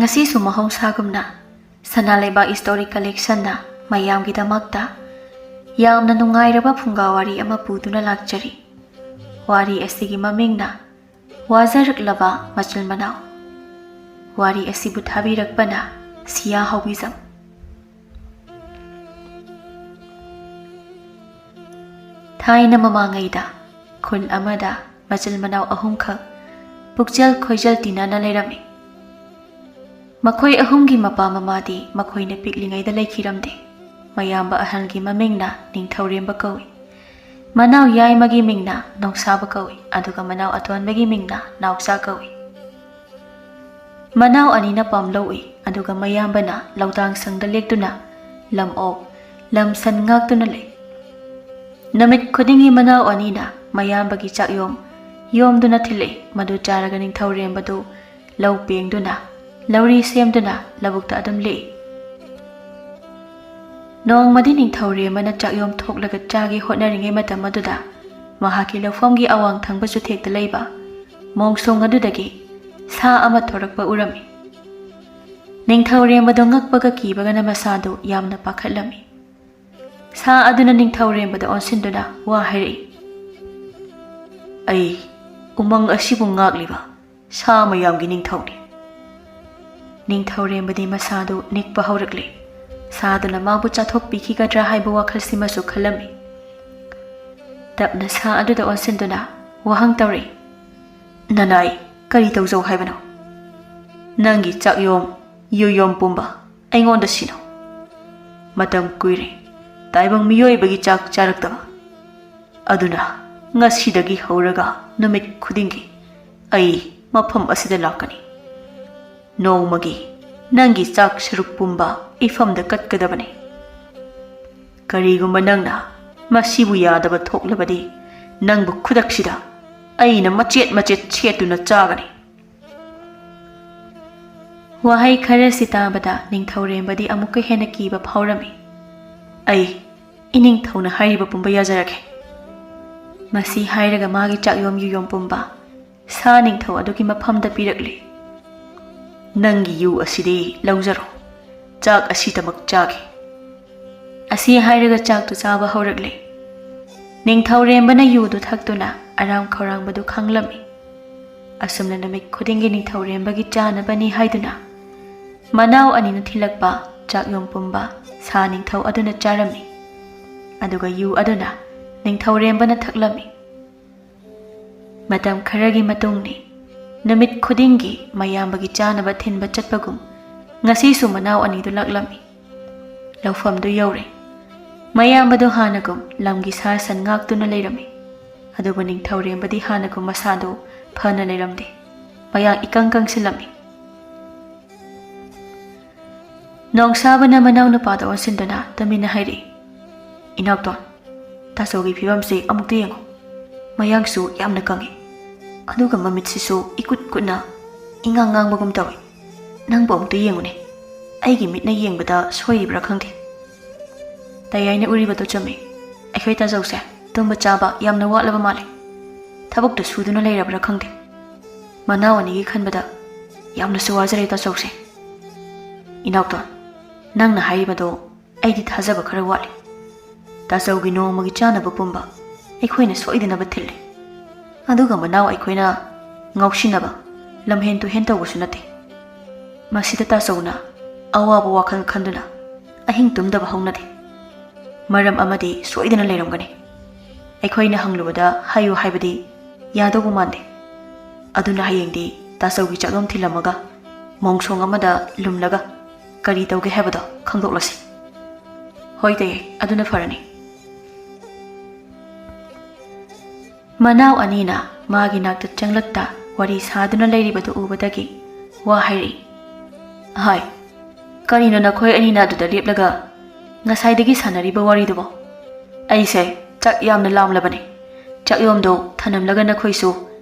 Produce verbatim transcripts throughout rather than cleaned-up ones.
ꯉꯁꯤꯁꯨ ꯃꯍꯧꯁꯥꯒꯨꯝꯅ ꯁꯅꯥ ꯂꯩꯕꯥꯛ ꯏꯁꯇꯣꯔꯤ ꯀꯂꯦꯛꯁꯟꯅ ꯃꯌꯥꯝꯒꯤꯗꯃꯛꯇ ꯌꯥꯝꯅ ꯅꯨꯡꯉꯥꯏꯔꯕ ꯐꯨꯡꯒꯥ ꯋꯥꯔꯤ ꯑꯃ ꯄꯨꯗꯨꯅ ꯂꯥꯛꯆꯔꯤ꯫ ꯋꯥꯔꯤ ꯑꯁꯤꯒꯤ ꯃꯃꯤꯡꯅ ꯋꯥꯖꯔꯛꯂꯕ ꯃꯆꯤꯜ ꯃꯅꯥꯎ꯫ ꯋꯥꯔꯤ ꯑꯁꯤꯕꯨ ꯊꯥꯕꯤꯔꯛꯄꯅ ꯁꯤꯌꯥ ꯍꯥꯎꯕꯤꯖꯝ꯫ ꯊꯥꯏꯅ ꯃꯃꯥꯡꯉꯩꯗ ꯈꯨꯟ ꯑꯃꯗ ꯃꯆꯤꯜ ꯃꯅꯥꯎ ꯑꯍꯨꯝꯈꯛ ꯄꯨꯛꯆꯦꯜ ꯈꯣꯏꯖꯦꯜ ꯇꯤꯟꯅꯅ ꯂꯩꯔꯝꯃꯤ꯫ ꯃꯈꯣꯏ ꯑꯍꯨꯝꯒꯤ ꯃꯄꯥ ꯃꯃꯥꯗꯤ ꯃꯈꯣꯏꯅ ꯄꯤꯛꯂꯤꯉꯩꯗ ꯂꯩꯈꯤꯔꯝꯗꯦ꯫ ꯃꯌꯥꯝꯕ ꯑꯍꯜꯒꯤ ꯃꯃꯤꯡꯅ ꯅꯤꯡꯊꯧꯔꯦꯝꯕ ꯀꯧꯏ꯫ ꯃꯅꯥꯎ ꯌꯥꯏꯃꯒꯤ ꯃꯤꯡꯅ ꯅꯣꯡꯁꯥꯕ ꯀꯧꯏ, ꯑꯗꯨꯒ ꯃꯅꯥꯎ ꯑꯇꯣꯟꯕꯒꯤ ꯃꯤꯡꯅ ꯅꯥꯎꯆꯥ ꯀꯧꯏ꯫ ꯃꯅꯥꯎ ꯑꯅꯤꯅ ꯄꯥꯝꯂꯧ ꯎꯏ, ꯑꯗꯨꯒ ꯃꯌꯥꯝꯕꯅ ꯂꯧꯗꯥꯡ ꯁꯪꯗ ꯂꯦꯛꯇꯨꯅ ꯂꯝ ꯑꯣꯛ, ꯂꯝ ꯁꯟ ꯉꯥꯛꯇꯨꯅ ꯂꯩ꯫ ꯅꯨꯃꯤꯠ ꯈꯨꯗꯤꯡꯒꯤ ꯃꯅꯥꯎ ꯑꯅꯤꯅ ꯃꯌꯥꯝꯕꯒꯤ ꯆꯥꯛꯌꯣꯝ ꯌꯣꯝꯗꯨꯅ ꯊꯤꯜꯂꯛꯏ꯫ ꯃꯗꯨ ꯆꯥꯔꯒ ꯅꯤꯡꯊꯧꯔꯦꯝꯕꯗꯨ ꯂꯧ ꯄꯦꯡꯗꯨꯅ, ꯂꯧꯔꯤ ꯁꯦꯝꯗꯨꯅ ꯂꯧꯕꯨꯛꯇ ꯑꯗꯨꯝ ꯂꯦꯛꯏ꯫ ꯅꯣꯡꯃꯗꯤ ꯅꯤꯡꯊꯧꯔꯦꯝꯕꯅ ꯆꯥꯛꯌꯣꯝ ꯊꯣꯛꯂꯒ ꯆꯥꯒꯦ ꯍꯣꯠꯅꯔꯤꯉꯩ ꯃꯇꯝ ꯑꯗꯨꯗ ꯃꯍꯥꯛꯀꯤ ꯂꯧꯐꯝꯒꯤ ꯑꯋꯥꯡ ꯊꯪꯕ ꯆꯨꯊꯦꯛꯇ ꯂꯩꯕ ꯃꯣꯡꯁꯣꯡ ꯑꯗꯨꯗꯒꯤ ꯁꯥ ꯑꯃ ꯊꯣꯔꯛꯄ ꯎꯔꯝꯃꯤ꯫ ꯅꯤꯡꯊꯧꯔꯦꯝꯕꯗꯨ ꯉꯛꯄꯒ ꯀꯤꯕꯒꯅ ꯃꯁꯥꯗꯨ ꯌꯥꯝꯅ ꯄꯥꯈꯠꯂꯝꯃꯤ꯫ ꯁꯥ ꯑꯗꯨꯅ ꯅꯤꯡꯊꯧꯔꯦꯝꯕꯗ ꯑꯣꯟꯁꯤꯟꯗꯨꯅ ꯋꯥ ꯍꯥꯏꯔꯛꯏ꯫ "ꯑꯩ ꯎꯃꯪ ꯑꯁꯤꯕꯨ ꯉꯥꯛꯂꯤꯕ ꯁꯥ ꯃꯌꯥꯝꯒꯤ ꯅꯤꯡꯊꯧꯅꯤ꯫" ꯅꯤꯡꯊꯧꯔꯦꯝꯕꯗꯤ ꯃꯁꯥꯗꯨ ꯅꯤꯛꯄ ꯍꯧꯔꯛꯂꯦ꯫ ꯁꯥꯗꯨꯅ ꯃꯥꯕꯨ ꯆꯥꯊꯣꯛꯄꯤꯈꯤꯒꯗ꯭ꯔꯥ ꯍꯥꯏꯕ ꯋꯥꯈꯜꯁꯤꯃꯁꯨ ꯈꯜꯂꯝꯃꯤ꯫ ꯇꯞꯅ ꯁꯥ ꯑꯗꯨꯗ ꯑꯣꯟꯁꯤꯟꯗꯨꯅ ꯋꯥꯍꯪ ꯇꯧꯔꯛꯏ꯫ "ꯅꯅꯥꯏ, ꯀꯔꯤ ꯇꯧꯖꯧ ꯍꯥꯏꯕꯅꯣ? ꯅꯪꯒꯤ ꯆꯥꯛꯌꯣꯝ, ꯌꯨꯌꯣꯝ ꯄꯨꯝꯕ ꯑꯩꯉꯣꯟꯗ ꯁꯤꯅꯧ꯫ ꯃꯇꯝ ꯀꯨꯏꯔꯦ ꯇꯥꯏꯕꯪ ꯃꯤꯑꯣꯏꯕꯒꯤ ꯆꯥꯛ ꯆꯥꯔꯛꯇꯕ꯫ ꯑꯗꯨꯅ ꯉꯁꯤꯗꯒꯤ ꯍꯧꯔꯒ ꯅꯨꯃꯤꯠ ꯈꯨꯗꯤꯡꯒꯤ ꯑꯩ ꯃꯐꯝ ꯑꯁꯤꯗ ꯂꯥꯛꯀꯅꯤ꯫ ꯅꯣꯡꯃꯒꯤ ꯅꯪꯒꯤ ꯆꯥꯛ ꯁꯔꯨꯛ ꯄꯨꯝꯕ ꯏꯐꯝꯗ ꯀꯠꯀꯗꯕꯅꯤ꯫ ꯀꯔꯤꯒꯨꯝꯕ ꯅꯪꯅ ꯃꯁꯤꯕꯨ ꯌꯥꯗꯕ ꯊꯣꯛꯂꯕꯗꯤ, ꯅꯪꯕꯨ ꯈꯨꯗꯛꯁꯤꯗ ꯑꯩꯅ ꯃꯆꯦꯠ ꯃꯆꯦꯠ ꯁꯦꯠꯇꯨꯅ ꯆꯥꯒꯅꯤ꯫" ꯋꯥꯍꯩ ꯈꯔꯁꯤ ꯇꯥꯕꯗ ꯅꯤꯡꯊꯧꯔꯦꯝꯕꯗꯤ ꯑꯃꯨꯛꯀ ꯍꯦꯟꯅ ꯀꯤꯕ ꯐꯥꯎꯔꯝꯃꯤ꯫ "ꯑꯩ ꯏꯅꯤꯡꯊꯧꯅ ꯍꯥꯏꯔꯤꯕ ꯄꯨꯝꯕ ꯌꯥꯖꯔꯒꯦ꯫" ꯃꯁꯤ ꯍꯥꯏꯔꯒ ꯃꯥꯒꯤ ꯆꯥꯛꯌꯣꯝ ꯌꯨꯌꯣꯝ ꯄꯨꯝꯕ ꯁꯥ ꯅꯤꯡꯊꯧ ꯑꯗꯨꯒꯤ ꯃꯐꯝꯗ ꯄꯤꯔꯛꯂꯤ꯫ "ꯅꯪꯒꯤ ꯌꯨ ꯑꯁꯤꯗꯤ ꯂꯧꯖꯔꯣ, ꯆꯥꯛ ꯑꯁꯤꯗꯃꯛ ꯆꯥꯒꯦ꯫" ꯑꯁꯤ ꯍꯥꯏꯔꯒ ꯆꯥꯛꯇꯨ ꯆꯥꯕ ꯍꯧꯔꯛꯂꯦ꯫ ꯅꯤꯡꯊꯧꯔꯦꯝꯕꯅ ꯌꯨꯗꯨ ꯊꯛꯇꯨꯅ ꯑꯔꯥꯝ ꯈꯧꯔꯥꯡꯕꯗꯨ ꯈꯪꯂꯝꯃꯤ꯫ ꯑꯁꯨꯝꯅ ꯅꯨꯃꯤꯠ ꯈꯨꯗꯤꯡꯒꯤ ꯅꯤꯡꯊꯧꯔꯦꯝꯕꯒꯤ ꯆꯥꯅꯕꯅꯤ ꯍꯥꯏꯗꯨꯅ ꯃꯅꯥꯎ ꯑꯅꯤꯅ ꯊꯤꯜꯂꯛꯄ ꯆꯥꯛꯌꯣꯝ ꯄꯨꯝꯕ ꯁꯥ ꯅꯤꯡꯊꯧ ꯑꯗꯨꯅ ꯆꯥꯔꯝꯃꯤ꯫ ꯑꯗꯨꯒ ꯌꯨ ꯑꯗꯨꯅ ꯅꯤꯡꯊꯧꯔꯦꯝꯕꯅ ꯊꯛꯂꯝꯃꯤ꯫ ꯃꯇꯝ ꯈꯔꯒꯤ ꯃꯇꯨꯡꯅꯤ꯫ ꯅꯨꯃꯤꯠ ꯈꯨꯗꯤꯡꯒꯤ ꯃꯌꯥꯝꯕꯒꯤ ꯆꯥꯅꯕ ꯊꯤꯟꯕ ꯆꯠꯄꯒꯨꯝ ꯉꯁꯤꯁꯨ ꯃꯅꯥꯎ ꯑꯅꯤꯗꯨ ꯂꯥꯛꯂꯝꯃꯤ꯫ ꯂꯧꯐꯝꯗꯨ ꯌꯧꯔꯦ꯫ ꯃꯌꯥꯝꯕꯗꯨ ꯍꯥꯟꯅꯒꯨꯝ ꯂꯝꯒꯤ ꯁꯥ ꯁꯟ ꯉꯥꯛꯇꯨꯅ ꯂꯩꯔꯝꯃꯤ꯫ ꯑꯗꯨꯕꯨ ꯅꯤꯡꯊꯧꯔꯦꯝꯕꯗꯤ ꯍꯥꯟꯅꯒꯨꯝ ꯃꯁꯥꯗꯨ ꯐꯅ ꯂꯩꯔꯝꯗꯦ꯫ ꯃꯌꯥꯡ ꯏꯀꯪ ꯀꯪꯁꯤꯜꯂꯝꯃꯤ꯫ ꯅꯣꯡꯁꯥꯕꯅ ꯃꯅꯥꯎꯅꯨꯄꯥꯗ ꯑꯣꯟꯁꯤꯟꯗꯨꯅ ꯇꯨꯃꯤꯟꯅ ꯍꯥꯏꯔꯛꯏ, "ꯏꯅꯥꯎꯇꯣꯟ, ꯇꯥꯆꯧꯒꯤ ꯐꯤꯕꯝꯁꯦ ꯑꯃꯨꯛꯇ ꯌꯦꯡꯉꯨ꯫ ꯃꯌꯥꯡꯁꯨ ꯌꯥꯝꯅ ꯀꯪꯉꯤ꯫ ꯑꯗꯨꯒ ꯃꯃꯤꯠꯁꯤꯁꯨ ꯏꯀꯨꯠ ꯀꯨꯠꯅ ꯏꯉꯥꯡ ꯉꯥꯡꯕꯒꯨꯝ ꯇꯧꯏ꯫ ꯅꯪꯕꯨ ꯑꯃꯨꯛꯇ ꯌꯦꯡꯉꯨꯅꯦ꯫ ꯑꯩꯒꯤ ꯃꯤꯠꯅ ꯌꯦꯡꯕꯗ ꯁꯣꯏꯔꯤꯕ꯭ꯔꯥ ꯈꯪꯗꯦ꯫" ꯇꯌꯥꯏꯅ ꯎꯔꯤꯕꯗꯣ ꯆꯨꯝꯃꯤ꯫ ꯑꯩꯈꯣꯏ ꯇꯥꯆꯧꯁꯦ ꯇꯨꯝꯕ ꯆꯥꯕ ꯌꯥꯝꯅ ꯋꯥꯠꯂꯕ ꯃꯥꯜꯂꯦ꯫ ꯊꯕꯛꯇ ꯁꯨꯗꯨꯅ ꯂꯩꯔꯕ꯭ꯔꯥ ꯈꯪꯗꯦ꯫ ꯃꯅꯥꯎ ꯑꯅꯤꯒꯤ ꯈꯟꯕꯗ ꯌꯥꯝꯅꯁꯨ ꯋꯥꯖꯔꯦ ꯇꯥꯆꯧꯁꯦ꯫ ꯏꯅꯥꯎꯇꯣꯟ, ꯅꯪꯅ ꯍꯥꯏꯔꯤꯕꯗꯣ ꯑꯩꯗꯤ ꯊꯥꯖꯕ ꯈꯔ ꯋꯥꯠꯂꯤ꯫ ꯇꯥꯆꯧꯒꯤ ꯅꯣꯡꯃꯒꯤ ꯆꯥꯅꯕ ꯄꯨꯝꯕ ꯑꯩꯈꯣꯏꯅ ꯁꯣꯏꯗꯅꯕ ꯊꯤꯜꯂꯤ꯫ ꯑꯗꯨꯒ ꯃꯅꯥꯎ ꯑꯩꯈꯣꯏꯅ ꯉꯥꯎꯁꯤꯟꯅꯕ, ꯂꯝꯍꯦꯟ ꯇꯨꯍꯦꯟ ꯇꯧꯕꯁꯨ ꯅꯠꯇꯦ꯫ ꯃꯁꯤꯗ ꯇꯥꯆꯧꯅ ꯑꯋꯥꯕ ꯋꯥꯈꯜ ꯈꯟꯗꯨꯅ ꯑꯍꯤꯡ ꯇꯨꯝꯗꯕ ꯍꯧꯅꯗꯦ꯫ ꯃꯔꯝ ꯑꯃꯗꯤ ꯁꯣꯏꯗꯅ ꯂꯩꯔꯝꯒꯅꯤ꯫ ꯑꯩꯈꯣꯏꯅ ꯍꯪꯂꯨꯕꯗ ꯍꯥꯏꯌꯨ ꯍꯥꯏꯕꯗꯤ ꯌꯥꯗꯧꯕ ꯃꯥꯟꯗꯦ꯫ ꯑꯗꯨꯅ ꯍꯌꯦꯡꯗꯤ ꯇꯥꯆꯧꯒꯤ ꯆꯥꯛꯂꯣꯝ ꯊꯤꯜꯂꯝꯃꯒ ꯃꯣꯡꯁꯣꯡ ꯑꯃꯗ ꯂꯨꯝꯂꯒ ꯀꯔꯤ ꯇꯧꯒꯦ ꯍꯥꯏꯕꯗꯣ ꯈꯪꯗꯣꯛꯂꯁꯤ꯫ ꯍꯣꯏ ꯇꯌꯦ, ꯑꯗꯨꯅ ꯐꯔꯅꯤ꯫ ꯃꯅꯥꯎ ꯑꯅꯤꯅ ꯃꯥꯒꯤ ꯅꯥꯛꯇ ꯆꯪꯂꯛꯇ ꯋꯥꯔꯤ ꯁꯥꯗꯨꯅ ꯂꯩꯔꯤꯕꯗꯨ ꯎꯕꯗꯒꯤ ꯋꯥ ꯍꯥꯏꯔꯛꯏ꯫ "ꯍꯥꯏ, ꯀꯔꯤꯅꯣ ꯅꯈꯣꯏ ꯑꯅꯤꯅ ꯑꯗꯨꯗ ꯂꯦꯞꯂꯒ ꯉꯁꯥꯏꯗꯒꯤ ꯁꯥꯟꯅꯔꯤꯕ ꯋꯥꯔꯤꯗꯨꯕꯣ? ꯑꯩꯁꯦ ꯆꯥꯛ ꯌꯥꯝꯅ ꯂꯥꯝꯂꯕꯅꯤ꯫ ꯆꯥꯛꯌꯣꯝꯗꯣ ꯊꯅꯝꯂꯒ ꯅꯈꯣꯏꯁꯨ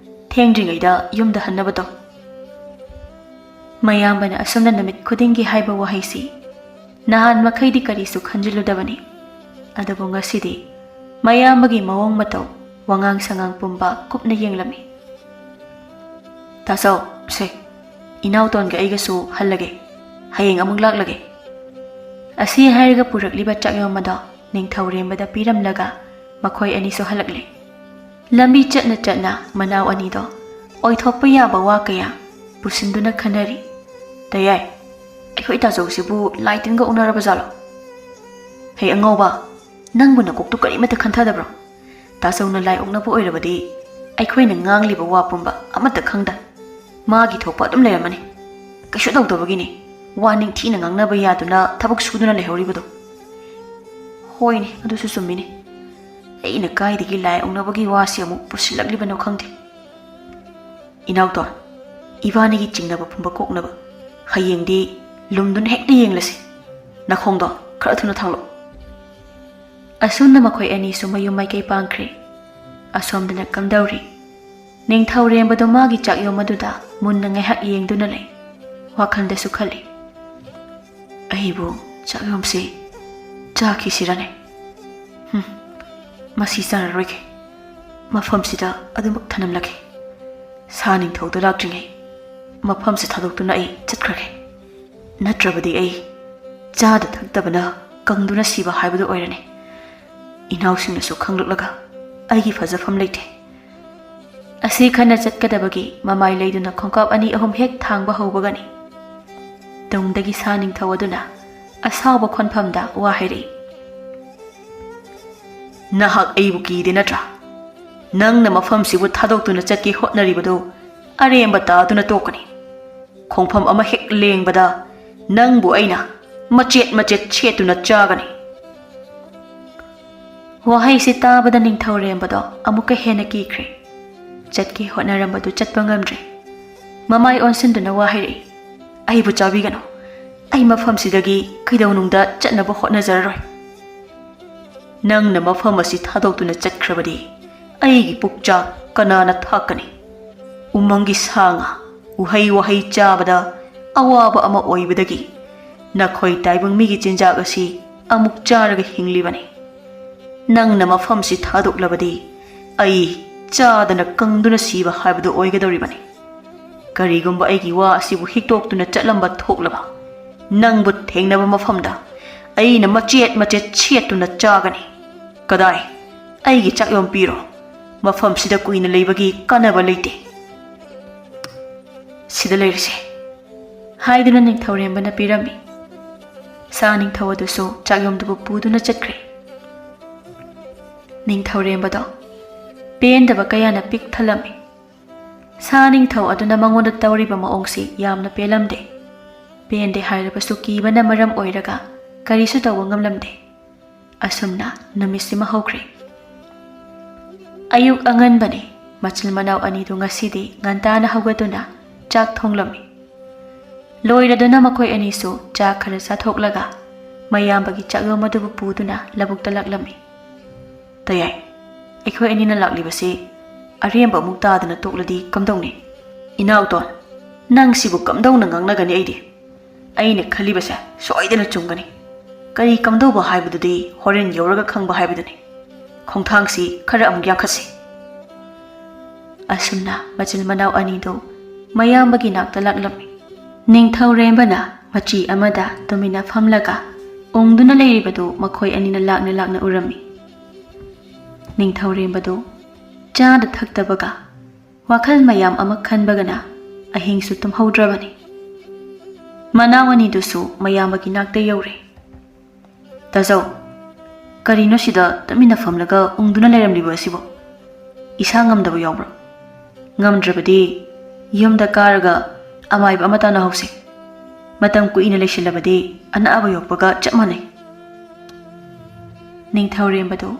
ꯊꯦꯡꯗ꯭ꯔꯤꯉꯩꯗ ꯌꯨꯝꯗ ꯍꯟꯅꯕ ꯇꯧ꯫" ꯃꯌꯥꯝꯕꯅ ꯑꯁꯨꯝꯅ ꯅꯨꯃꯤꯠ ꯈꯨꯗꯤꯡꯒꯤ ꯍꯥꯏꯕ ꯋꯥꯍꯩꯁꯤ ꯅꯍꯥꯟ ꯃꯈꯩꯗꯤ ꯀꯔꯤꯁꯨ ꯈꯟꯖꯤꯜꯂꯨꯗꯕꯅꯤ꯫ ꯑꯗꯨꯕꯨ ꯉꯁꯤꯗꯤ ꯃꯌꯥꯝꯕꯒꯤ ꯃꯑꯣꯡ ꯃꯇꯧ, ꯋꯥꯉꯥꯡ ꯁꯉꯥꯡ ꯄꯨꯝꯕ ꯀꯨꯞꯅ ꯌꯦꯡꯂꯝꯃꯤ꯫ "ꯇꯥꯆꯧ, ꯁꯦ, "ꯏꯅꯥꯎꯇꯣꯟꯒ ꯑꯩꯒꯁꯨ ꯍꯜꯂꯒꯦ꯫ ꯍꯌꯦꯡ ꯑꯃꯨꯛ ꯂꯥꯛꯂꯒꯦ"꯫ ꯑꯁꯤ ꯍꯥꯏꯔꯒ ꯄꯨꯔꯛꯂꯤꯕ ꯆꯥꯛꯌꯣꯝ ꯑꯗꯣ ꯅꯤꯡꯊꯧꯔꯦꯝꯕꯗ ꯄꯤꯔꯝꯂꯒ ꯃꯈꯣꯏ ꯑꯅꯤꯁꯨ ꯍꯜꯂꯛꯂꯦ꯫ ꯂꯝꯕꯤ ꯆꯠꯅ ꯆꯠꯅ ꯃꯅꯥꯎ ꯑꯅꯤꯗꯣ ꯑꯣꯏꯊꯣꯛꯄ ꯌꯥꯕ ꯋꯥ ꯀꯌꯥ ꯄꯨꯁꯤꯟꯗꯨꯅ ꯈꯟꯅꯔꯤ꯫ "ꯇꯌꯥꯏ, ꯑꯩꯈꯣꯏ ꯇꯥꯆꯧꯁꯤꯕꯨ ꯂꯥꯏ ꯇꯤꯟꯒ ꯑꯣꯛꯅꯔꯕ ꯖꯥꯠꯂꯣ? ꯍꯦ ꯑꯉꯥꯎꯕ, ꯅꯪꯕꯨ ꯅꯀꯣꯛꯇꯨ ꯀꯔꯤꯃꯠꯇ ꯈꯟꯊꯗꯕ꯭ꯔꯣ? ꯇꯥꯆꯧꯅ ꯂꯥꯏ ꯑꯣꯛꯅꯕ ꯑꯣꯏꯔꯕꯗꯤ ꯑꯩꯈꯣꯏꯅ ꯉꯥꯡꯂꯤꯕ ꯋꯥ ꯄꯨꯝꯕ ꯑꯃꯠꯇ ꯈꯪꯗ ꯃꯥꯒꯤ ꯊꯣꯛꯄ ꯑꯗꯨꯝ ꯂꯩꯔꯝꯃꯅꯤ꯫ ꯀꯩꯁꯨ ꯇꯧꯗꯕꯒꯤꯅꯤ ꯋꯥ ꯅꯤꯡꯊꯤꯅ ꯉꯥꯡꯅꯕ ꯌꯥꯗꯨꯅ ꯊꯕꯛ ꯁꯨꯗꯨꯅ ꯂꯩꯍꯧꯔꯤꯕꯗꯣ"꯫ "ꯍꯣꯏꯅꯦ, ꯑꯗꯨꯁꯨ ꯆꯨꯝꯃꯤꯅꯦ꯫ ꯑꯩꯅ ꯀꯥꯏꯗꯒꯤ ꯂꯥꯏ ꯑꯣꯛꯅꯕꯒꯤ ꯋꯥꯁꯤ ꯑꯃꯨꯛ ꯄꯨꯁꯤꯜꯂꯛꯂꯤꯕꯅꯣ ꯈꯪꯗꯦ꯫ ꯏꯅꯥꯎꯇꯣꯟ, ꯏꯕꯥꯅꯤꯒꯤ ꯆꯤꯡꯅꯕ ꯄꯨꯝꯕ ꯀꯣꯛꯅꯕ ꯍꯌꯦꯡꯗꯤ ꯂꯨꯝꯗꯨꯅ ꯍꯦꯛꯇ ꯌꯦꯡꯂꯁꯤ꯫ ꯅꯈꯣꯡꯗꯣ ꯈꯔ ꯊꯨꯅ ꯊꯥꯡꯂꯣ"꯫ ꯑꯁꯨꯝꯅ ꯃꯈꯣꯏ ꯑꯅꯤꯁꯨ ꯃꯌꯨꯝ ꯃꯥꯏꯀꯩ ꯄꯥꯡꯈ꯭ꯔꯦ꯫ ꯑꯁꯣꯝꯗꯅ ꯀꯝꯗꯧꯔꯤ? ꯅꯤꯡꯊꯧꯔꯦꯝꯕꯗꯣ ꯃꯥꯒꯤ ꯆꯥꯛꯌꯣꯝ ꯑꯗꯨꯗ ꯃꯨꯟꯅ ꯉꯥꯏꯍꯥꯛ ꯌꯦꯡꯗꯨꯅ ꯂꯩ꯫ ꯋꯥꯈꯜꯗꯁꯨ ꯈꯜꯂꯤ, "ꯑꯩꯕꯨ ꯆꯥꯛꯌꯣꯝꯁꯤ ꯆꯥꯈꯤꯁꯤꯔꯅꯦ? ꯍꯨꯝ, ꯃꯁꯤ ꯆꯥꯔꯔꯣꯏꯒꯦ꯫ ꯃꯐꯝꯁꯤꯗ ꯑꯗꯨꯃꯛ ꯊꯅꯝꯂꯒꯦ꯫ ꯁꯥ ꯅꯤꯡꯊꯧꯗꯣ ꯂꯥꯛꯇ꯭ꯔꯤꯉꯩ ꯃꯐꯝꯁꯤ ꯊꯥꯗꯣꯛꯇꯨꯅ ꯑꯩ ꯆꯠꯈ꯭ꯔꯒꯦ꯫ ꯅꯠꯇ꯭ꯔꯕꯗꯤ ꯑꯩ ꯆꯥꯗ ꯊꯛꯇꯕꯅ ꯀꯪꯗꯨꯅ ꯁꯤꯕ ꯍꯥꯏꯕꯗꯨ ꯑꯣꯏꯔꯅꯤ꯫ ꯏꯅꯥꯎꯁꯤꯡꯅꯁꯨ ꯈꯪꯂꯛꯂꯒ ꯑꯩꯒꯤ ꯐꯖꯐꯝ ꯂꯩꯇꯦ"꯫ ꯑꯁꯤ ꯈꯟꯅ ꯆꯠꯀꯗꯕꯒꯤ ꯃꯃꯥꯏ ꯂꯩꯗꯨꯅ ꯈꯣꯡꯀꯥꯞ ꯑꯅꯤ ꯑꯍꯨꯝ ꯍꯦꯛ ꯊꯥꯡꯕ ꯍꯧꯕꯒꯅꯤ, ꯇꯨꯡꯗꯒꯤ ꯁꯥ ꯅꯤꯡꯊꯧ ꯑꯗꯨꯅ ꯑꯁꯥꯎꯕ ꯈꯣꯟꯐꯝꯗ ꯋꯥ ꯍꯥꯏꯔꯛꯏ꯫ "ꯅꯍꯥꯛ ꯑꯩꯕꯨ ꯀꯤꯗꯦ ꯅꯠꯇ꯭ꯔꯥ? ꯅꯪꯅ ꯃꯐꯝꯁꯤꯕꯨ ꯊꯥꯗꯣꯛꯇꯨꯅ ꯆꯠꯀꯦ ꯍꯣꯠꯅꯔꯤꯕꯗꯨ ꯑꯔꯦꯝꯕ ꯇꯥꯗꯨꯅ ꯇꯣꯛꯀꯅꯤ꯫ ꯈꯣꯡꯐꯝ ꯑꯃ ꯍꯦꯛ ꯂꯦꯡꯕꯗ ꯅꯪꯕꯨ ꯑꯩꯅ ꯃꯆꯦꯠ ꯃꯆꯦꯠ ꯁꯦꯠꯇꯨꯅ ꯆꯥꯒꯅꯤ"꯫ ꯋꯥꯍꯩꯁꯤ ꯇꯥꯕꯗ ꯅꯤꯡꯊꯧꯔꯦꯝꯕꯗꯣ ꯑꯃꯨꯛꯀ ꯍꯦꯟꯅ ꯀꯤꯈ꯭ꯔꯦ꯫ ꯆꯠꯀꯦ ꯍꯣꯠꯅꯔꯝꯕꯗꯨ ꯆꯠꯄ ꯉꯝꯗ꯭ꯔꯦ꯫ ꯃꯃꯥꯏ ꯑꯣꯟꯁꯤꯟꯗꯨꯅ ꯋꯥ ꯍꯥꯏꯔꯛꯏ, "ꯑꯩꯕꯨ ꯆꯥꯕꯤꯒꯅꯨ꯫ ꯑꯩ ꯃꯐꯝꯁꯤꯗꯒꯤ ꯀꯩꯗꯧꯅꯨꯡꯗ ꯆꯠꯅꯕ ꯍꯣꯠꯅꯖꯔꯔꯣꯏ꯫ ꯅꯪꯅ ꯃꯐꯝ ꯑꯁꯤ ꯊꯥꯗꯣꯛꯇꯨꯅ ꯆꯠꯈ꯭ꯔꯕꯗꯤ ꯑꯩꯒꯤ ꯄꯨꯛꯆꯥꯛ ꯀꯅꯥꯅ ꯊꯥꯛꯀꯅꯤ? ꯎꯃꯪꯒꯤ ꯁꯥ ꯉꯥ, ꯎꯍꯩ ꯋꯥꯍꯩ ꯆꯥꯕꯗ ꯑꯋꯥꯕ ꯑꯃ ꯑꯣꯏꯕꯗꯒꯤ ꯅꯈꯣꯏ ꯇꯥꯏꯕꯪ ꯃꯤꯒꯤ ꯆꯤꯟꯖꯥꯛ ꯑꯁꯤ ꯑꯃꯨꯛ ꯆꯥꯔꯒ ꯍꯤꯡꯂꯤꯕꯅꯤ꯫ ꯅꯪꯅ ꯃꯐꯝꯁꯤ ꯊꯥꯗꯣꯛꯂꯕꯗꯤ ꯑꯩ ꯆꯥꯗꯅ ꯀꯪꯗꯨꯅ ꯁꯤꯕ ꯍꯥꯏꯕꯗꯨ ꯑꯣꯏꯒꯗꯧꯔꯤꯕꯅꯤ"꯫ ꯀꯔꯤꯒꯨꯝꯕ ꯑꯩꯒꯤ ꯋꯥ ꯑꯁꯤꯕꯨ ꯍꯤꯛꯇꯣꯛꯇꯨꯅ ꯆꯠꯂꯝꯕ ꯊꯣꯛꯂꯕ, ꯅꯪꯕꯨ ꯊꯦꯡꯅꯕ ꯃꯐꯝꯗ ꯑꯩꯅ ꯃꯆꯦꯠ ꯃꯆꯦꯠ ꯁꯦꯠꯇꯨꯅ ꯆꯥꯒꯅꯤ꯫ ꯀꯗꯥꯏ? ꯑꯩꯒꯤ ꯆꯥꯛꯌꯣꯝ ꯄꯤꯔꯣ꯫ ꯃꯐꯝꯁꯤꯗ ꯀꯨꯏꯅ ꯂꯩꯕꯒꯤ ꯀꯥꯟꯅꯕ ꯂꯩꯇꯦ꯫ ꯁꯤꯗ ꯂꯩꯔꯁꯦ, ꯍꯥꯏꯗꯨꯅ ꯅꯤꯡꯊꯧꯔꯦꯝꯕꯅ ꯄꯤꯔꯝꯃꯤ꯫ ꯁꯥ ꯅꯤꯡꯊꯧ ꯑꯗꯨꯁꯨ ꯆꯥꯛꯌꯣꯝꯗꯨꯕꯨ ꯄꯨꯗꯨꯅ ꯆꯠꯈ꯭ꯔꯦ꯫ ꯅꯤꯡꯊꯧꯔꯦꯝꯕꯗꯣ ꯄꯦꯟꯗꯕ ꯀꯌꯥꯅ ꯄꯤꯛ ꯊꯜꯂꯝꯃꯤ꯫ ꯁꯥ ꯅꯤꯡꯊꯧ ꯑꯗꯨꯅ ꯃꯉꯣꯟꯗ ꯇꯧꯔꯤꯕ ꯃꯑꯣꯡꯁꯤ ꯌꯥꯝꯅ ꯄꯦꯜꯂꯝꯗꯦ꯫ ꯄꯦꯟꯗꯦ ꯍꯥꯏꯔꯕꯁꯨ ꯀꯤꯕꯅ ꯃꯔꯝ ꯑꯣꯏꯔꯒ ꯀꯔꯤꯁꯨ ꯇꯧꯕ ꯉꯝꯂꯝꯗꯦ꯫ ꯑꯁꯨꯝꯅ ꯅꯨꯃꯤꯠꯁꯤꯃ ꯍꯧꯈ꯭ꯔꯦ꯫ ꯑꯌꯨꯛ ꯑꯉꯟꯕꯅꯤ꯫ ꯃꯆꯤꯟ ꯃꯅꯥꯎ ꯑꯅꯤꯗꯨ ꯉꯁꯤꯗꯤ ꯉꯟꯇꯥꯅ ꯍꯧꯒꯠꯇꯨꯅ ꯆꯥꯛ ꯊꯣꯡꯂꯝꯃꯤ꯫ ꯂꯣꯏꯔꯗꯨꯅ ꯃꯈꯣꯏ ꯑꯅꯤꯁꯨ ꯆꯥꯛ ꯈꯔ ꯆꯥꯊꯣꯛꯂꯒ ꯃꯌꯥꯝꯕꯒꯤ ꯆꯥꯛꯌꯣꯝ ꯑꯗꯨꯕꯨ ꯄꯨꯗꯨꯅ ꯂꯧꯕꯨꯛꯇ ꯂꯥꯛꯂꯝꯃꯤ꯫ "ꯇꯌꯥꯏ, ꯑꯩꯈꯣꯏ ꯑꯅꯤꯅ ꯂꯥꯛꯂꯤꯕꯁꯤ ꯑꯔꯦꯝꯕ ꯑꯃꯨꯛ ꯇꯥꯗꯅ ꯇꯣꯛꯂꯗꯤ ꯀꯝꯗꯧꯅꯤ? ꯏꯅꯥꯎꯇꯣꯟ, ꯅꯪ ꯁꯤꯕꯨ ꯀꯝꯗꯧꯅ ꯉꯥꯡꯅꯒꯅꯤ? ꯑꯩꯗꯤ, ꯑꯩꯅ ꯈꯜꯂꯤꯕꯁꯦ ꯁꯣꯏꯗꯅ ꯆꯨꯝꯒꯅꯤ꯫ ꯀꯔꯤ ꯀꯝꯗꯧꯕ ꯍꯥꯏꯕꯗꯨꯗꯤ ꯍꯣꯔꯦꯟ ꯌꯧꯔꯒ ꯈꯪꯕ ꯍꯥꯏꯕꯗꯨꯅꯤ꯫ ꯈꯣꯡꯊꯥꯡꯁꯤ ꯈꯔ ꯑꯃꯨꯛ ꯌꯥꯡꯈꯠꯁꯤ꯫" ꯑꯁꯨꯝꯅ ꯃꯆꯤꯟ ꯃꯅꯥꯎ ꯑꯅꯤꯗꯨ ꯃꯌꯥꯝꯕꯒꯤ ꯅꯥꯛꯇ ꯂꯥꯛꯂꯝꯃꯤ꯫ ꯅꯤꯡꯊꯧꯔꯦꯝꯕꯅ ꯃꯆꯤ ꯑꯃꯗ ꯇꯨꯃꯤꯟꯅ ꯐꯝꯂꯒ ꯎꯪꯗꯨꯅ ꯂꯩꯔꯤꯕꯗꯨ ꯃꯈꯣꯏ ꯑꯅꯤꯅ ꯂꯥꯛꯅ ꯂꯥꯛꯅ ꯎꯔꯝꯃꯤ꯫ ꯅꯤꯡꯊꯧꯔꯦꯝꯕꯗꯨ ꯆꯥꯗ ꯊꯛꯇꯕꯒ ꯋꯥꯈꯜ ꯃꯌꯥꯝ ꯑꯃ ꯈꯟꯕꯒꯅ ꯑꯍꯤꯡꯁꯨ ꯇꯨꯝꯍꯧꯗ꯭ꯔꯕꯅꯤ꯫ ꯃꯅꯥꯎ ꯑꯅꯤꯗꯨꯁꯨ ꯃꯌꯥꯝꯕꯒꯤ ꯅꯥꯛꯇ ꯌꯧꯔꯦ꯫ "ꯇꯥꯖꯧ, ꯀꯔꯤꯅꯣ ꯁꯤꯗ ꯇꯨꯃꯤꯟꯅ ꯐꯝꯂꯒ ꯎꯪꯗꯨꯅ ꯂꯩꯔꯝꯂꯤꯕ ꯑꯁꯤꯕꯨ? ꯏꯁꯥ ꯉꯝꯗꯕ ꯌꯥꯎꯕ꯭ꯔꯥ? ꯉꯝꯗ꯭ꯔꯕꯗꯤ ꯌꯨꯝꯗ ꯀꯥꯔꯒ ꯑꯃꯥꯏꯕ ꯑꯃ ꯇꯥꯟꯅꯍꯧꯁꯤ꯫ ꯃꯇꯝ ꯀꯨꯏꯅ ꯂꯩꯁꯤꯜꯂꯕꯗꯤ ꯑꯅꯥꯕ ꯌꯣꯛꯄꯒ ꯆꯞ ꯃꯥꯟꯅꯩ꯫" ꯅꯤꯡꯊꯧꯔꯦꯝꯕꯗꯨ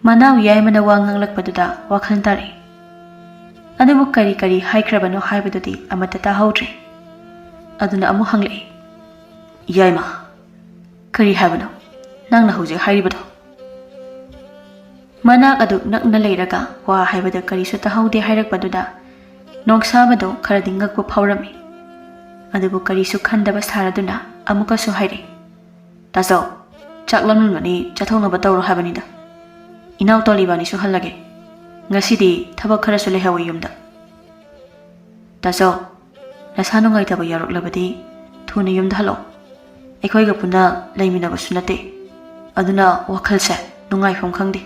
ꯃꯅꯥꯎ ꯌꯥꯏꯃꯅ ꯋꯥ ꯉꯥꯡꯂꯛꯄꯗꯨꯗ ꯋꯥꯈꯜ ꯇꯥꯔꯛꯏ꯫ ꯑꯗꯨꯕꯨ ꯀꯔꯤ ꯀꯔꯤ ꯍꯥꯏꯈ꯭ꯔꯕꯅꯣ ꯍꯥꯏꯕꯗꯨꯗꯤ ꯑꯃꯠꯇ ꯇꯥꯍꯧꯗ꯭ꯔꯦ꯫ ꯑꯗꯨꯅ ꯑꯃꯨꯛ ꯍꯪꯂꯛꯏ, "ꯌꯥꯏꯃ, ꯀꯔꯤ ꯍꯥꯏꯕꯅꯣ ꯅꯪꯅ ꯍꯧꯖꯤꯛ ꯍꯥꯏꯔꯤꯕꯗꯣ?" ꯃꯅꯥꯛ ꯑꯗꯨ ꯅꯛꯅ ꯂꯩꯔꯒ ꯋꯥ ꯍꯥꯏꯕꯗ ꯀꯔꯤꯁꯨ ꯇꯥꯍꯧꯗꯦ ꯍꯥꯏꯔꯛꯄꯗꯨꯗ ꯅꯣꯡꯁꯥꯕꯗꯨ ꯈꯔꯗꯤ ꯉꯛꯄ ꯐꯥꯎꯔꯝꯃꯤ꯫ ꯑꯗꯨꯕꯨ ꯀꯔꯤꯁꯨ ꯈꯟꯗꯕ ꯁꯥꯔꯗꯨꯅ ꯑꯃꯨꯛꯀꯁꯨ ꯍꯥꯏꯔꯛꯏ, "ꯇꯥꯖꯧ, ꯆꯥꯛ ꯂꯥꯝꯂꯝꯃꯅꯤ, ꯆꯥꯊꯣꯛꯅꯕ ꯇꯧꯔꯣ ꯍꯥꯏꯕꯅꯤꯗ꯫ ꯏꯅꯥꯎ ꯇꯣꯜ ꯏꯕꯥꯅꯤꯁꯨ ꯍꯜꯂꯒꯦ꯫ ꯉꯁꯤꯗꯤ ꯊꯕꯛ ꯈꯔꯁꯨ ꯂꯩꯍꯧꯋꯤ ꯌꯨꯝꯗ꯫" "ꯇꯥꯆꯧ, ꯅꯁꯥ ꯅꯨꯡꯉꯥꯏꯇꯕ ꯌꯥꯎꯔꯛꯂꯕꯗꯤ ꯊꯨꯅ ꯌꯨꯝꯗ ꯍꯜꯂꯛꯑꯣ꯫ ꯑꯩꯈꯣꯏꯒ ꯄꯨꯟꯅ ꯂꯩꯃꯤꯟꯅꯕꯁꯨ ꯅꯠꯇꯦ, ꯑꯗꯨꯅ ꯋꯥꯈꯜꯁꯦ ꯅꯨꯡꯉꯥꯏꯐꯝ ꯈꯪꯗꯦ"꯫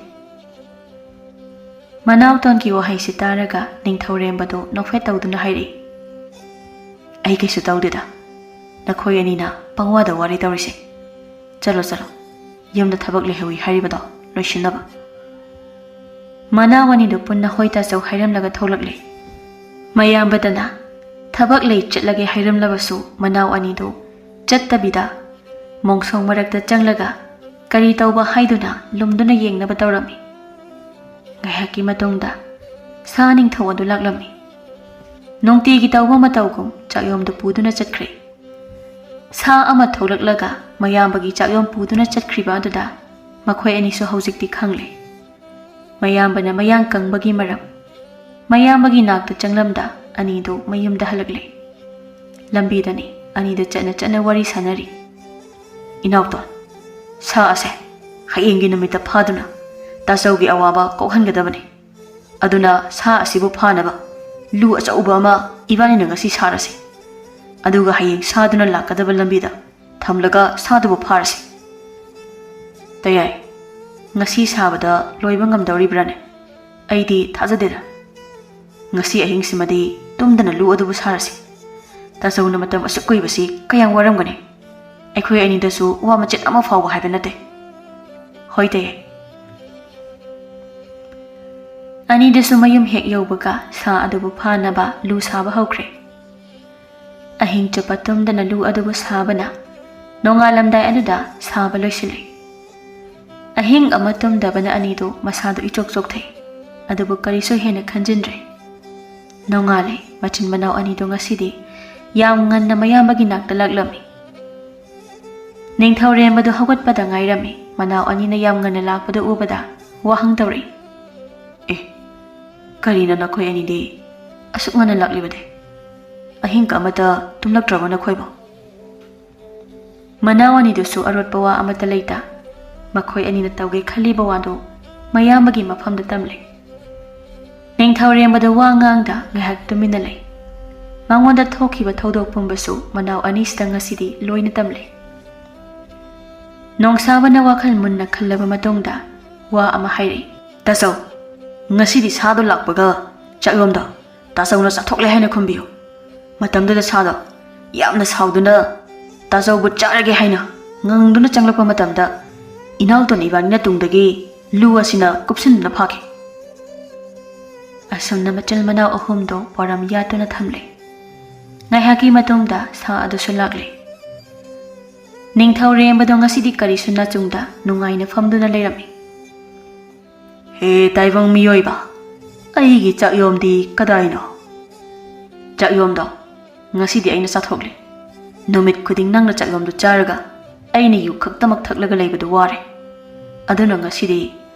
ꯃꯅꯥꯎꯇꯣꯟꯒꯤ ꯋꯥꯍꯩꯁꯤ ꯇꯥꯔꯒ ꯅꯤꯡꯊꯧꯔꯦꯝꯕꯗꯨ ꯅꯣꯛꯐꯦꯠ ꯇꯧꯗꯨꯅ ꯍꯥꯏꯔꯛꯏ, "ꯑꯩ ꯀꯩꯁꯨ ꯇꯧꯗꯦꯗ, ꯅꯈꯣꯏ ꯑꯅꯤꯅ ꯄꯪꯋꯥꯗ ꯋꯥꯔꯤ ꯇꯧꯔꯤꯁꯦ꯫ ꯆꯠꯂꯣ ꯆꯠꯂꯣ, ꯌꯨꯝꯗ ꯊꯕꯛ ꯂꯩꯍꯧꯏ ꯍꯥꯏꯔꯤꯕꯗꯣ ꯂꯣꯏꯁꯤꯟꯅꯕ"꯫ ꯃꯅꯥꯎ ꯑꯅꯤꯗꯨ ꯄꯨꯟꯅ "ꯍꯣꯏ ꯇꯥꯆꯧ" ꯍꯥꯏꯔꯝꯂꯒ ꯊꯣꯛꯂꯛꯂꯦ꯫ ꯃꯌꯥꯝꯕꯗꯅ ꯊꯕꯛ ꯂꯩ ꯆꯠꯂꯒꯦ ꯍꯥꯏꯔꯝꯂꯕꯁꯨ, ꯃꯅꯥꯎ ꯑꯅꯤꯗꯨ ꯆꯠꯇꯕꯤꯗ ꯃꯣꯡꯁꯣꯡ ꯃꯔꯛꯇ ꯆꯪꯂꯒ ꯀꯔꯤ ꯇꯧꯕ ꯍꯥꯏꯗꯨꯅ ꯂꯨꯝꯗꯨꯅ ꯌꯦꯡꯅꯕ ꯇꯧꯔꯝꯃꯤ꯫ ꯉꯥꯏꯍꯥꯛꯀꯤ ꯃꯇꯨꯡꯗ ꯁꯥ ꯅꯤꯡꯊꯧ ꯑꯗꯨ ꯂꯥꯛꯂꯝꯃꯤ꯫ ꯅꯨꯡꯇꯤꯒꯤ ꯇꯧꯕ ꯃꯇꯧꯒꯨꯝ ꯆꯥꯛꯌꯣꯝꯗꯨ ꯄꯨꯗꯨꯅ ꯆꯠꯈ꯭ꯔꯦ꯫ ꯁꯥ ꯑꯃ ꯊꯣꯛꯂꯛꯂꯒ ꯃꯌꯥꯝꯕꯒꯤ ꯆꯥꯛꯌꯣꯝ ꯄꯨꯗꯨꯅ ꯆꯠꯈ꯭ꯔꯤꯕ ꯑꯗꯨꯗ ꯃꯈꯣꯏ ꯑꯅꯤꯁꯨ ꯍꯧꯖꯤꯛꯇꯤ ꯈꯪꯂꯦ꯫ ꯃꯌꯥꯝꯕꯅ ꯃꯌꯥꯡ ꯀꯪꯕꯒꯤ ꯃꯔꯝ꯫ ꯃꯌꯥꯝꯕꯒꯤ ꯅꯥꯛꯇ ꯆꯪꯂꯝꯗ ꯑꯅꯤꯗꯨ ꯃꯌꯨꯝꯗ ꯍꯜꯂꯛꯂꯦ꯫ ꯂꯝꯕꯤꯗꯅꯤ ꯑꯅꯤꯗ ꯆꯠꯅ ꯆꯠꯅ ꯋꯥꯔꯤ ꯁꯥꯟꯅꯔꯤ꯫ "ꯏꯅꯥꯎꯇꯣꯟ, ꯁꯥ ꯑꯁꯦ ꯍꯌꯦꯡꯒꯤ ꯅꯨꯃꯤꯠꯇ ꯐꯥꯗꯨꯅ ꯇꯥꯆꯧꯒꯤ ꯑꯋꯥꯕ ꯀꯣꯛꯍꯟꯒꯗꯕꯅꯤ꯫ ꯑꯗꯨꯅ ꯁꯥ ꯑꯁꯤꯕꯨ ꯐꯥꯅꯕ ꯂꯨ ꯑꯆꯧꯕ ꯑꯃ ꯏꯕꯥꯅꯤꯅ ꯉꯁꯤ ꯁꯥꯔꯁꯤ꯫ ꯑꯗꯨꯒ ꯍꯌꯦꯡ ꯁꯥꯗꯨꯅ ꯂꯥꯛꯀꯗꯕ ꯂꯝꯕꯤꯗ ꯊꯝꯂꯒ ꯁꯥꯗꯨꯕꯨ ꯐꯥꯔꯁꯤ"꯫ "ꯇꯌꯥꯏ, ꯉꯁꯤ ꯁꯥꯕꯗ ꯂꯣꯏꯕ ꯉꯝꯗꯧꯔꯤꯕ꯭ꯔꯥꯅꯦ? ꯑꯩꯗꯤ ꯊꯥꯖꯗꯦꯗ꯫ ꯉꯁꯤ ꯑꯍꯤꯡꯁꯤꯃꯗꯤ ꯇꯨꯝꯗꯅ ꯂꯨ ꯑꯗꯨꯕꯨ ꯁꯥꯔꯁꯤ꯫ ꯇꯥꯆꯧꯅ ꯃꯇꯝ ꯑꯁꯨꯛ ꯀꯨꯏꯕꯁꯤ ꯀꯌꯥꯝ ꯋꯥꯔꯝꯒꯅꯤ꯫ ꯑꯩꯈꯣꯏ ꯑꯅꯤꯗꯁꯨ ꯋꯥ ꯃꯆꯦꯠ ꯑꯃ ꯐꯥꯎꯕ ꯍꯥꯏꯕ ꯅꯠꯇꯦ"꯫ "ꯍꯣꯏ ꯇꯌꯥꯏ"꯫ ꯑꯅꯤꯗꯨꯁꯨ ꯃꯌꯨꯝ ꯍꯦꯛ ꯌꯧꯕꯒ ꯁꯥ ꯑꯗꯨꯕꯨ ꯐꯥꯅꯕ ꯂꯨ ꯁꯥꯕ ꯍꯧꯈ꯭ꯔꯦ꯫ ꯑꯍꯤꯡ ꯆꯨꯞꯄ ꯇꯨꯝꯗꯅ ꯂꯨ ꯑꯗꯨꯕꯨ ꯁꯥꯕꯅ ꯅꯣꯡꯉꯥꯜꯂꯝꯗꯥꯏ ꯑꯗꯨꯗ ꯁꯥꯕ ꯂꯣꯏꯁꯤꯜꯂꯦ꯫ ꯑꯍꯤꯡ ꯑꯃ ꯇꯨꯝꯗꯕꯅ ꯑꯅꯤꯗꯨ ꯃꯁꯥꯗꯨ ꯏꯆꯣꯛ ꯆꯣꯛꯊꯩ, ꯑꯗꯨꯕꯨ ꯀꯔꯤꯁꯨ ꯍꯦꯟꯅ ꯈꯟꯖꯤꯟꯗ꯭ꯔꯦ꯫ ꯅꯣꯡꯉꯥꯜꯂꯦ꯫ ꯃꯆꯤꯟ ꯃꯅꯥꯎ ꯑꯅꯤꯗꯨ ꯉꯁꯤꯗꯤ ꯌꯥꯝ ꯉꯟꯅ ꯃꯌꯥꯝꯕꯒꯤ ꯅꯥꯛꯇ ꯂꯥꯛꯂꯝꯃꯤ꯫ ꯅꯤꯡꯊꯧꯔꯦꯝꯕꯗꯨ ꯍꯧꯒꯠꯄꯗ ꯉꯥꯏꯔꯝꯃꯤ꯫ ꯃꯅꯥꯎ ꯑꯅꯤꯅ ꯌꯥꯝ ꯉꯟꯅ ꯂꯥꯛꯄꯗꯨ ꯎꯕꯗ ꯋꯥꯍꯪ ꯇꯧꯔꯛꯏ, "ꯑꯦ, ꯀꯔꯤꯅꯣ ꯅꯈꯣꯏ ꯑꯅꯤꯗꯤ ꯑꯁꯨꯛ ꯉꯟꯅ ꯂꯥꯛꯂꯤꯕꯗꯤ? ꯑꯍꯤꯡꯒ ꯑꯃꯇ ꯇꯨꯝꯂꯛꯇ꯭ꯔꯕꯣ ꯅꯈꯣꯏꯕꯨ?" ꯃꯅꯥꯎ ꯑꯅꯤꯗꯨꯁꯨ ꯑꯔꯣꯠꯄ ꯋꯥ ꯑꯃꯠꯇ ꯂꯩꯇ꯫ ꯃꯈꯣꯏ ꯑꯅꯤꯅ ꯇꯧꯒꯦ ꯈꯜꯂꯤꯕ ꯋꯥꯗꯨ ꯃꯌꯥꯝꯕꯒꯤ ꯃꯐꯝꯗ ꯇꯝꯂꯦ꯫ ꯅꯤꯡꯊꯧꯔꯦꯝꯕꯗ ꯋꯥ ꯉꯥꯡꯗ ꯉꯥꯏꯍꯥꯛ ꯇꯨꯃꯤꯟꯅ ꯂꯩ꯫ ꯃꯉꯣꯟꯗ ꯊꯣꯛꯈꯤꯕ ꯊꯧꯗꯣꯛ ꯄꯨꯝꯕꯁꯨ ꯃꯅꯥꯎ ꯑꯅꯤꯁꯤꯗ ꯉꯁꯤꯗꯤ ꯂꯣꯏꯅ ꯇꯝꯂꯦ꯫ ꯅꯣꯡꯁꯥꯕꯅ ꯋꯥꯈꯜ ꯃꯨꯟꯅ ꯈꯜꯂꯕ ꯃꯇꯨꯡꯗ ꯋꯥ ꯑꯃ ꯍꯥꯏꯔꯛꯏ꯫ "ꯇꯥꯆꯧ, ꯉꯁꯤꯗꯤ ꯁꯥꯗꯣ ꯂꯥꯛꯄꯒ ꯆꯥꯛꯌꯣꯝꯗꯣ ꯇꯥꯆꯧꯅ ꯆꯥꯊꯣꯛꯂꯦ ꯍꯥꯏꯅ ꯈꯨꯝꯕꯤꯌꯨ꯫" ꯃꯇꯝꯗꯨꯗ ꯁꯥꯗꯣ ꯌꯥꯝꯅ ꯁꯥꯎꯗꯨꯅ ꯇꯥꯆꯧꯕꯨ ꯆꯥꯔꯒꯦ ꯍꯥꯏꯅ ꯉꯪꯗꯨꯅ ꯆꯪꯂꯛꯄ ꯃꯇꯝꯗ ꯏꯅꯥꯎꯇꯣꯟ ꯏꯕꯥꯅꯤꯅ ꯇꯨꯡꯗꯒꯤ ꯂꯨ ꯑꯁꯤꯅ ꯀꯨꯞꯁꯤꯟꯗꯨꯅ ꯐꯥꯈꯤ꯫ ꯑꯁꯨꯝꯅ ꯃꯆꯤꯜ ꯃꯅꯥꯎ ꯑꯍꯨꯝꯗꯣ ꯄꯣꯔꯝ ꯌꯥꯠꯇꯨꯅ ꯊꯝꯂꯦ꯫ ꯉꯥꯏꯍꯥꯛꯀꯤ ꯃꯇꯨꯡꯗ ꯁꯥ ꯑꯗꯨꯁꯨ ꯂꯥꯛꯂꯦ꯫ ꯅꯤꯡꯊꯧꯔꯦꯝꯕꯗꯣ ꯉꯁꯤꯗꯤ ꯀꯔꯤꯁꯨ ꯅꯆꯨꯡꯗ ꯅꯨꯡꯉꯥꯏꯅ ꯐꯝꯗꯨꯅ ꯂꯩꯔꯝꯃꯤ꯫ "ꯍꯦ ꯇꯥꯏꯕꯪ ꯃꯤꯑꯣꯏꯕ, ꯑꯩꯒꯤ ꯆꯥꯛꯌꯣꯝꯗꯤ ꯀꯗꯥꯏꯅꯣ?" "ꯆꯥꯛꯌꯣꯝꯗꯣ ꯉꯁꯤꯗꯤ ꯑꯩꯅ ꯆꯥꯊꯣꯛꯂꯦ꯫ ꯅꯨꯃꯤꯠ ꯈꯨꯗꯤꯡ ꯅꯪꯅ ꯆꯥꯛꯌꯣꯝꯗꯨ ꯆꯥꯔꯒ ꯑꯩꯅ ꯌꯨ ꯈꯛꯇꯃꯛ ꯊꯛꯂꯒ ꯂꯩꯕꯗꯨ ꯋꯥꯔꯦ꯫ ꯑꯗꯨꯅ ꯉꯁꯤꯗꯤ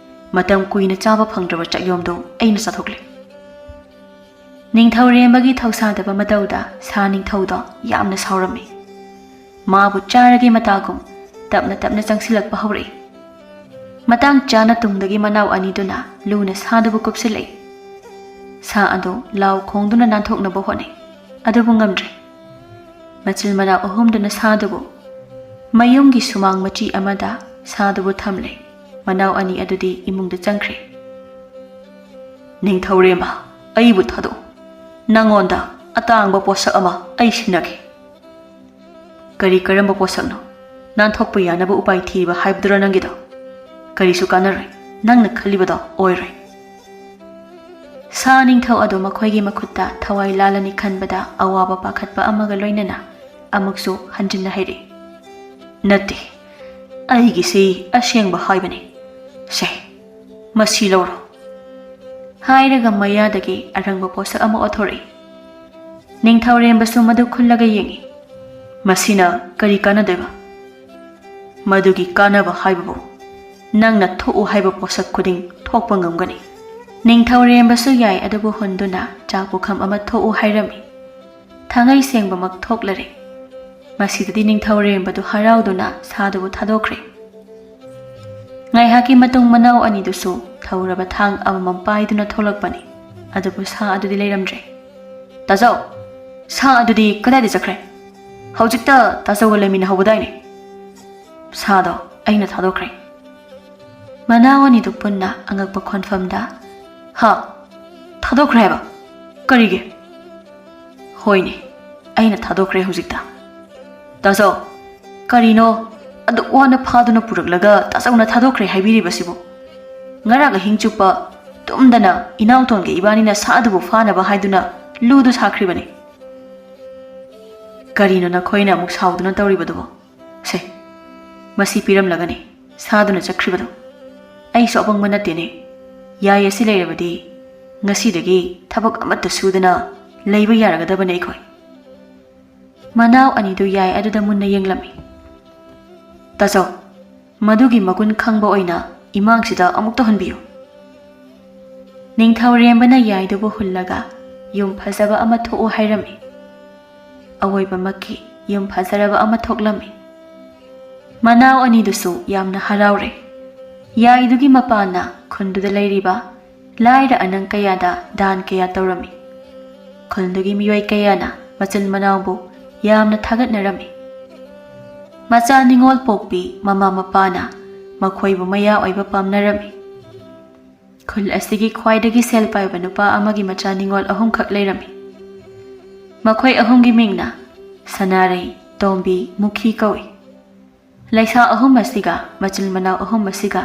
ꯃꯇꯝ ꯀꯨꯏꯅ ꯆꯥꯕ ꯐꯪꯗ꯭ꯔꯕ ꯆꯥꯛꯌꯣꯝꯗꯨ ꯑꯩꯅ ꯆꯥꯊꯣꯛꯂꯦ꯫" ꯅꯤꯡꯊꯧꯔꯦꯝꯕꯒꯤ ꯊꯧꯁꯥꯗꯕ ꯃꯇꯧꯗ ꯁꯥ ꯅꯤꯡꯊꯧꯗꯣ ꯌꯥꯝꯅ ꯁꯥꯎꯔꯝꯃꯤ꯫ ꯃꯥꯕꯨ ꯆꯥꯔꯒꯦ ꯃꯇꯥꯒꯨꯝ ꯇꯞꯅ ꯇꯞꯅ ꯆꯪꯁꯤꯜꯂꯛꯄ ꯍꯧꯔꯛꯏ꯫ ꯃꯇꯥꯡ ꯆꯥꯅ ꯇꯨꯡꯗꯒꯤ ꯃꯅꯥꯎ ꯑꯅꯤꯗꯨꯅ ꯂꯨꯅ ꯁꯥꯗꯨꯕꯨ ꯀꯨꯞꯁꯤꯜꯂꯛꯏ꯫ ꯁꯥ ꯑꯗꯨ ꯂꯥꯎ ꯈꯣꯡꯗꯨꯅ ꯅꯥꯟꯊꯣꯛꯅꯕ ꯍꯣꯠꯅꯩ, ꯑꯗꯨꯕꯨ ꯉꯝꯗ꯭ꯔꯦ꯫ ꯃꯆꯤꯜ ꯃꯅꯥꯎ ꯑꯍꯨꯝꯗꯨꯅ ꯁꯥꯗꯨꯕꯨ ꯃꯌꯨꯝꯒꯤ ꯁꯨꯃꯥꯡ ꯃꯆꯤ ꯑꯃꯗ ꯁꯥꯗꯨꯕꯨ ꯊꯝꯂꯦ꯫ ꯃꯅꯥꯎ ꯑꯅꯤ ꯑꯗꯨꯗꯤ ꯏꯃꯨꯡꯗ ꯆꯪꯈ꯭ꯔꯦ꯫ "ꯅꯤꯡꯊꯧꯔꯦꯝꯕ, ꯑꯩꯕꯨ ꯊꯥꯗꯣꯛꯎ꯫ ꯅꯪꯉꯣꯟꯗ ꯑꯇꯥꯡꯕ ꯄꯣꯠꯁꯛ ꯑꯃ ꯑꯩ ꯁꯤꯟꯅꯒꯦ꯫" "ꯀꯔꯤ ꯀꯔꯝꯕ ꯄꯣꯠꯁꯛꯅꯣ? ꯅꯥꯟꯊꯣꯛꯄ ꯌꯥꯅꯕ ꯎꯄꯥꯏ ꯊꯤꯕ ꯍꯥꯏꯕꯗꯨꯔ ꯅꯪꯒꯤꯗꯣ? ꯀꯔꯤꯁꯨ ꯀꯥꯟꯅꯔꯣꯏ, ꯅꯪꯅ ꯈꯜꯂꯤꯕꯗꯣ ꯑꯣꯏꯔꯣꯏ꯫" ꯁꯥ ꯅꯤꯡꯊꯧ ꯑꯗꯨ ꯃꯈꯣꯏꯒꯤ ꯃꯈꯨꯠꯇ ꯊꯋꯥꯏ ꯂꯥꯜꯂꯅꯤ ꯈꯟꯕꯗ ꯑꯋꯥꯕ ꯄꯥꯈꯠꯄ ꯑꯃꯒ ꯂꯣꯏꯅꯅ ꯑꯃꯨꯛꯁꯨ ꯍꯟꯖꯤꯟꯅ ꯍꯥꯏꯔꯛꯏ꯫ "ꯅꯠꯇꯦ, ꯑꯩꯒꯤꯁꯤ ꯑꯁꯦꯡꯕ ꯍꯥꯏꯕꯅꯤ꯫ ꯁꯦ, ꯃꯁꯤ ꯂꯧꯔꯣ꯫" ꯍꯥꯏꯔꯒ ꯃꯌꯥꯗꯒꯤ ꯑꯔꯪꯕ ꯄꯣꯠꯁꯛ ꯑꯃ ꯑꯣꯠꯊꯣꯔꯛꯏ꯫ ꯅꯤꯡꯊꯧꯔꯦꯝꯕꯁꯨ ꯃꯗꯨ ꯈꯨꯜꯂꯒ ꯌꯦꯡꯏ꯫ "ꯃꯁꯤꯅ ꯀꯔꯤ ꯀꯥꯟꯅꯗꯣꯏꯕ?" "ꯃꯗꯨꯒꯤ ꯀꯥꯟꯅꯕ ꯍꯥꯏꯕꯕꯨ ꯅꯪꯅ ꯊꯣꯛꯎ ꯍꯥꯏꯕ ꯄꯣꯠꯁꯛ ꯈꯨꯗꯤꯡ ꯊꯣꯛꯄ ꯉꯝꯒꯅꯤ꯫" ꯅꯤꯡꯊꯧꯔꯦꯝꯕꯁꯨ ꯌꯥꯏ ꯑꯗꯨꯕꯨ ꯍꯨꯟꯗꯨꯅ ꯆꯥꯛ ꯄꯨꯈꯝ ꯑꯃ ꯊꯣꯛꯎ ꯍꯥꯏꯔꯝꯃꯤ꯫ ꯊꯥꯡꯉꯩ ꯁꯦꯡꯕꯃꯛ ꯊꯣꯛꯂꯔꯦ꯫ ꯃꯁꯤꯗꯗꯤ ꯅꯤꯡꯊꯧꯔꯦꯝꯕꯗꯨ ꯍꯔꯥꯎꯗꯨꯅ ꯁꯥꯗꯨꯕꯨ ꯊꯥꯗꯣꯛꯈ꯭ꯔꯦ꯫ ꯉꯥꯏꯍꯥꯛꯀꯤ ꯃꯇꯨꯡ ꯃꯅꯥꯎ ꯑꯅꯤꯗꯨꯁꯨ ꯊꯧꯔꯕ ꯊꯥꯡ ꯑꯃꯃꯝ ꯄꯥꯏꯗꯨꯅ ꯊꯣꯛꯂꯛꯄꯅꯤ꯫ ꯑꯗꯨꯕꯨ ꯁꯥ ꯑꯗꯨꯗꯤ ꯂꯩꯔꯝꯗ꯭ꯔꯦ꯫ "ꯇꯥꯖꯧ, "ꯁꯥ ꯑꯗꯨꯗꯤ ꯀꯗꯥꯏꯗ ꯆꯠꯈ꯭ꯔꯦ? ꯍꯧꯖꯤꯛꯇ ꯇꯥꯆꯧꯒ ꯂꯩꯃꯤꯟꯅꯍꯧꯕꯗꯥꯏꯅꯦ?" "ꯁꯥꯗꯣ ꯑꯩꯅ ꯊꯥꯗꯣꯛꯈ꯭ꯔꯦ꯫" ꯃꯅꯥꯎ ꯑꯅꯤꯗꯨ ꯄꯨꯟꯅ ꯑꯉꯛꯄ ꯈꯣꯟꯐꯝꯗ, "ꯍꯥ? ꯊꯥꯗꯣꯛꯈ꯭ꯔꯦ ꯍꯥꯏꯕ? ꯀꯔꯤꯒꯤ?" "ꯍꯣꯏꯅꯦ, ꯑꯩꯅ ꯊꯥꯗꯣꯛꯈ꯭ꯔꯦ ꯍꯧꯖꯤꯛꯇ꯫" "ꯇꯥꯆꯧ, ꯀꯔꯤꯅꯣ ꯑꯗꯨꯛ ꯋꯥꯅ ꯐꯥꯗꯨꯅ ꯄꯨꯔꯛꯂꯒ ꯇꯥꯆꯧꯅ ꯊꯥꯗꯣꯛꯈ꯭ꯔꯦ ꯍꯥꯏꯕꯤꯔꯤꯕꯁꯤꯕꯨ? ꯉꯔꯥꯡ ꯑꯍꯤꯡ ꯆꯨꯞꯄ ꯇꯨꯝꯗꯅ ꯏꯅꯥꯎꯇꯣꯟꯒ ꯏꯕꯥꯅꯤꯅ ꯁꯥ ꯑꯗꯨꯕꯨ ꯐꯥꯅꯕ ꯍꯥꯏꯗꯨꯅ ꯂꯨꯗꯨ ꯁꯥꯈ꯭ꯔꯤꯕꯅꯤ꯫" "ꯀꯔꯤꯅꯣ ꯅꯈꯣꯏꯅ ꯑꯃꯨꯛ ꯁꯥꯎꯗꯨꯅ ꯇꯧꯔꯤꯕꯗꯨꯕꯣ? ꯁꯦ, ꯃꯁꯤ ꯄꯤꯔꯝꯂꯒꯅꯤ ꯁꯥꯗꯨꯅ ꯆꯠꯈ꯭ꯔꯤꯕꯗꯣ꯫ ꯑꯩꯁꯨ ꯑꯄꯪꯕ ꯅꯠꯇꯦꯅꯦ꯫ ꯌꯥꯏ ꯑꯁꯤ ꯂꯩꯔꯕꯗꯤ ꯉꯁꯤꯗꯒꯤ ꯊꯕꯛ ꯑꯃꯠꯇ ꯁꯨꯗꯅ ꯂꯩꯕ ꯌꯥꯔꯒꯗꯕꯅꯦ ꯑꯩꯈꯣꯏ꯫" ꯃꯅꯥꯎ ꯑꯅꯤꯗꯨ ꯌꯥꯏ ꯑꯗꯨꯗ ꯃꯨꯟꯅ ꯌꯦꯡꯂꯝꯃꯤ꯫ "ꯇꯥꯆꯧ, ꯃꯗꯨꯒꯤ ꯃꯒꯨꯟ ꯈꯪꯕ ꯑꯣꯏꯅ ꯏꯃꯥꯡꯁꯤꯗ ꯑꯃꯨꯛ ꯇꯧꯍꯟꯕꯤꯌꯨ꯫" ꯅꯤꯡꯊꯧꯔꯦꯝꯕꯅ ꯌꯥꯏꯗꯨꯕꯨ ꯍꯨꯜꯂꯒ, "ꯌꯨꯝ ꯐꯖꯕ ꯑꯃ ꯊꯣꯛꯎ" ꯍꯥꯏꯔꯝꯃꯤ꯫ ꯑꯋꯣꯏꯕꯃꯛꯀꯤ ꯌꯨꯝ ꯐꯖꯔꯕ ꯑꯃ ꯊꯣꯛꯂꯝꯃꯤ꯫ ꯃꯅꯥꯎ ꯑꯅꯤꯗꯨꯁꯨ ꯌꯥꯝꯅ ꯍꯔꯥꯎꯔꯦ꯫ ꯌꯥꯏꯗꯨꯒꯤ ꯃꯄꯥꯟꯅ ꯈꯨꯟꯗꯨꯗ ꯂꯩꯔꯤꯕ ꯂꯥꯏꯔ ꯑꯅꯪ ꯀꯌꯥꯗ ꯗꯥꯟ ꯀꯌꯥ ꯇꯧꯔꯝꯃꯤ꯫ ꯈꯨꯜꯗꯨꯒꯤ ꯃꯤꯑꯣꯏ ꯀꯌꯥꯅ ꯃꯆꯤꯟ ꯃꯅꯥꯎꯕꯨ ꯌꯥꯝꯅ ꯊꯥꯒꯠꯅꯔꯝꯃꯤ꯫ ꯃꯆꯥ ꯅꯤꯉꯣꯜ ꯄꯣꯛꯄꯤ ꯃꯃꯥ ꯃꯄꯥꯅ ꯃꯈꯣꯏꯕꯨ ꯃꯌꯥ ꯑꯣꯏꯕ ꯄꯥꯝꯅꯔꯝꯃꯤ꯫ ꯈꯨꯜ ꯑꯁꯤꯒꯤ ꯈ꯭ꯋꯥꯏꯗꯒꯤ ꯁꯦꯜ ꯄꯥꯏꯕ ꯅꯨꯄꯥ ꯑꯃꯒꯤ ꯃꯆꯥ ꯅꯤꯉꯣꯜ ꯑꯍꯨꯝꯈꯛ ꯂꯩꯔꯝꯃꯤ꯫ ꯃꯈꯣꯏ ꯑꯍꯨꯝꯒꯤ ꯃꯤꯡꯅ ꯁꯅꯥꯔꯩ, ꯇꯣꯝꯕꯤ, ꯃꯨꯈꯤ ꯀꯧꯏ꯫ ꯂꯩꯁꯥ ꯑꯍꯨꯝ ꯑꯁꯤꯒ ꯃꯆꯤꯟ ꯃꯅꯥꯎ ꯑꯍꯨꯝ ꯑꯁꯤꯒ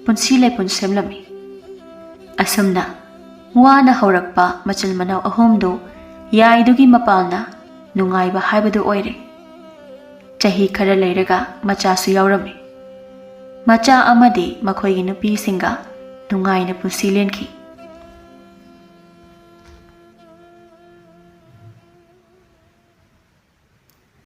ꯄꯨꯟꯁꯤ ꯂꯩꯄꯨꯟ ꯁꯦꯝꯂꯝꯃꯤ꯫ ꯑꯁꯨꯝꯅ ꯋꯥꯅ ꯍꯧꯔꯛꯄ ꯃꯆꯤꯟ ꯃꯅꯥꯎ ꯑꯍꯨꯝꯗꯨ ꯌꯥꯏꯗꯨꯒꯤ ꯃꯄꯥꯜꯅ ꯅꯨꯡꯉꯥꯏꯕ ꯍꯥꯏꯕꯗꯨ ꯑꯣꯏꯔꯦ꯫ ꯆꯍꯤ ꯈꯔ ꯂꯩꯔꯒ ꯃꯆꯥꯁꯨ ꯌꯥꯎꯔꯝꯃꯤ꯫ ꯃꯆꯥ ꯑꯃꯗꯤ ꯃꯈꯣꯏꯒꯤ ꯅꯨꯄꯤꯁꯤꯡꯒ ꯅꯨꯡꯉꯥꯏꯅ ꯄꯨꯟꯁꯤ ꯂꯦꯟꯈꯤ꯫